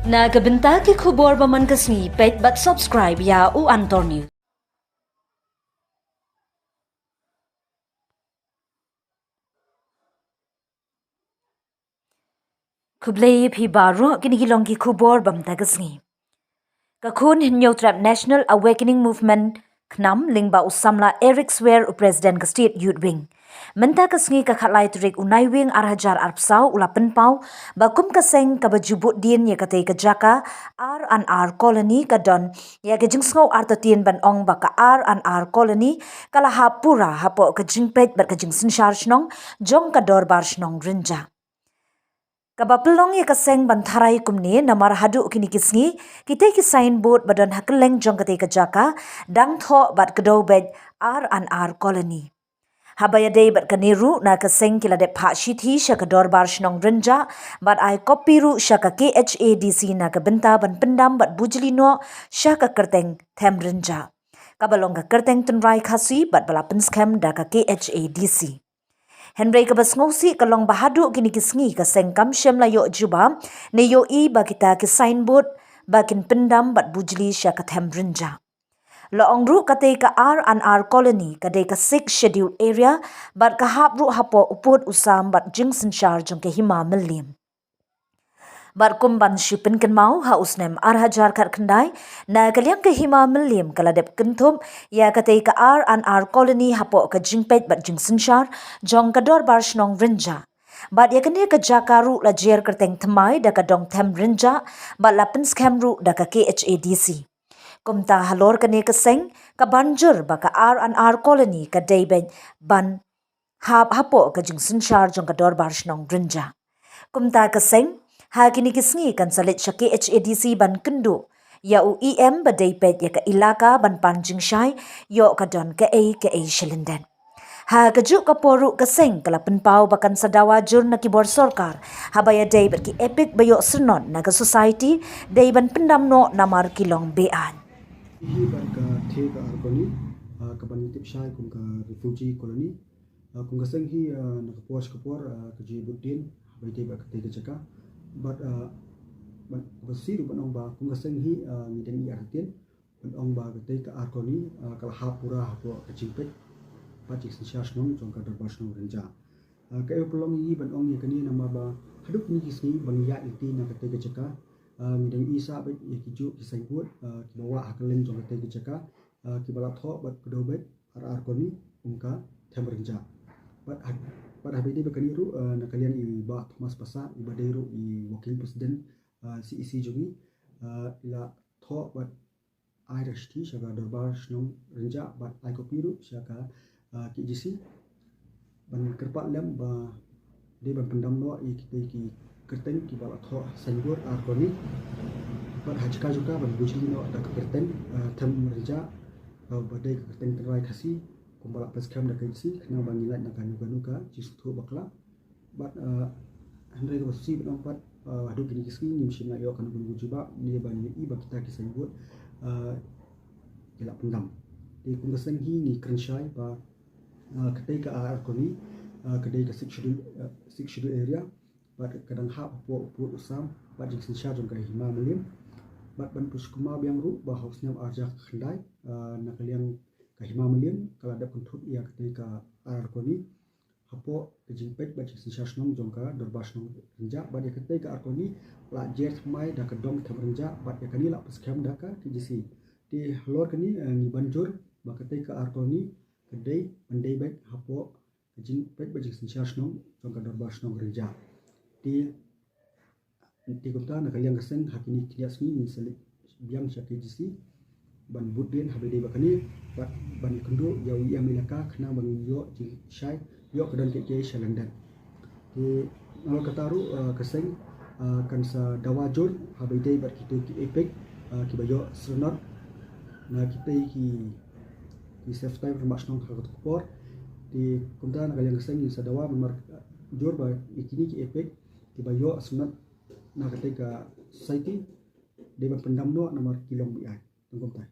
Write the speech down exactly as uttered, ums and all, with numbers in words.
Na ka bynta ki khubor ba man ka sngi, peit bad subscribe ïa U Antor News. Khublei phi baroh, kine ki long ki khubor ba mynta ka sngi. Ka khun Hynñiewtrep National Awakening Movement KNAM lyngba u samla Eric Swer, u President ka State Youth Wing, mynta ka sngi ka khatlai tarik u Naiwieng ar hajar arphew saw u la pynpaw ba kum ka seng kaba ju bud dien ïa katei ka jaka R and R Colony ka don ïa ka jingsngew artatien ban ong ba ka R and R Colony ka la hap pura hapoh ka jingpeit bad ka jingsynshar shnong jong ka Dorbar Shnong Rynjah. Kaba pynlong ïa ka seng ban tharai kumne namar haduh kine ki sngi, kitei ki signboard ba don ha kylleng jong katei ka jaka dang thoh bad kdew beit R and R Colony. Haba ïadei bad kane ruh, na ka seng ki la dep phah shithi sha ka Dorbar Shnong Rynjah bad ai copy ruh sha ka K H A D C na ka bynta ban pyndam bad bujli noh sha ka kyrteng Them Rynjah, kaba long ka kyrteng tynrai Khasi bad ba la pynskhem da ka K H A D C. Hynrei kaba sngewsih ka long ba haduh kine ki sngi ka seng kam shym la ïoh jubab ne ïohi ba kita ki signboard ba kin pyndam bad bujli sha ka Them Rynjah. La ong ruh katei ka R and R Colony ka dei ka Sixth Schedule Area bad ka hap ruh hapoh u pud u sam bad jingsynshar jong ka Hima Mylliem. Bad kum ban shu pynkynmaw, ha u snem ar hajar khatkhyndai, na ka liang ka Hima Mylliem ka la dep kynthup ïa katei ka R and R Colony hapoh ka jingpeit bad jingsynshar jong ka Dorbar Shnong Rynjah. Bad ïa kane ka jaka ruh la jer kyrteng thymmai da ka Dong Them Rynjah bad la pynskhem ruh da ka K H A D C. Kumta halor kane ka seng ka ban jur ba ka R and R Colony ka dei beit ban hap hapoh ka jingsynshar jong ka Dorbar Shnong Rynjah. Kumta ka seng ha kine ki sngi kan sa leit sha K H A D C ban kynduh ïa u E M ba dei peit ïa ka ilaka ban pan jingshai ïoh ka don kaei kaei sha lyndet. Ha kajuh ka por ruh ka seng ka la pynpaw ba kan sa dawa jur na ki bor sorkar haba ïadei bad ki EPIC ba ïoh syrnod na ka society, dei ban pyndam noh namar ki long beaiñ. Hi bad ka thie ka R Colony, ah, ka ban tip shai kum ka refugee colony. Ah, kum ka seng hi, ah, na ka por sha ka por, ah, ka ju bud dien haba ïadei bad katei ka jaka. Bad, ah, bad kaba shisha ruh ban ong ba kum ka seng hi, ah, ngi dang ïa artatien ban ong ba katei ka R Colony, ah, ka la hap pura hapoh ka jingpeit bad jingsynshar shnong jong ka Dorbar Shnong Rynjah. Ah, kaei ba pynlong ïa ngi ban ong ïa kane namar ba haduh kine ki sngi ba ngi ïaid lynti na katei ka jaka, ah, ngi dang ïohi sah beit ïa kijuh ki signboard, ah, kiba wah ha kylleng jong katei ka jaka, ah, kiba la thoh bad kdew beit R and R Colony, ym ka Them Rynjah. Bad ha, bad haba ïadei bad kane ruh, ah, na ka liang i Bah Thomas Passah, iba dei ruh i Working President, ah, C E C jong ngi, ah, i la thoh bad ai da ka shithi sha ka Dorbar Shnong Rynjah bad ai copy ruh sha ka, ah, K H A D C ban kyrpad lem ba dei ban pyndam noh ïa kitei ki kyrteng kiba la thoh signboard R Colony. Bad ha jaka jong ka ban bujli noh da ka kyrteng, ah, Them Rynjah, ah, ba dei ka kyrteng tynrai Khasi kumba la pynskhem da K H A D C, khnang ba ngin lait na kano kano ka jingsngewthuh bakla. Bad, ah, hynrei kaba shisha ban ong pat, ah, haduh kine ki sngi ngim shym la ïoh kano kano ka jubab ne ban ïohi ba kita ki signboard, ah, ki la pyndam. Te kum ka seng hi ngi kren shai ba, ah, katei ka R Colony, ah, ka dei ka Sixth Schedule, ah, Sixth Schedule Area. Bad ka dang hap hapoh u pud u sam bad jingsynshar jong ka Hima Mylliem. Bad ban pynsngewbha biang ruh ba ha u snem ar hajar khyndai, ah, na ka liang ka Hima Mylliem ka la dep kynthup ïa katei ka R Colony hapoh ka jingpeit bad jingsynshar shnong jong ka Dorbar Shnong Rynjah, bad ïa katei ka R Colony la jer thymmai da ka Dong Them Rynjah bad ïa kane la pynskhem da ka K H A D C. Te halor kane, eh, ngi ban jur ba katei ka R Colony ka dei ban dei beit hapoh ka jingpeit bad jingsynshar shnong jong ka Dorbar Shnong Rynjah. Te Te kumta na ka liang ka seng ha kine ki khyndiat sngi ngin sa leit biang sha K H A D C ban bud dien haba ïadei bad kane bad ban ïakynduh ïa u E M elaka khnang ba ngin ïoh jingshai ïoh ka don kiei kiei sha lyndet. Te nalor kata ruh, eh, ka seng, eh, kan sa dawa jur haba ïadei bad kitei ki EPIC, eh, kiba ïoh syrnod na kitei ki, ki self style rangbah shnong ha kata ka por. Te kumta na ka liang ka seng ngin sa dawa namar, eh, jur ba ïa kine ki EPIC kiba ïoh syrnod na katei ka society dei ban pyndam noh namar ki long beaiñ. Tang kumta.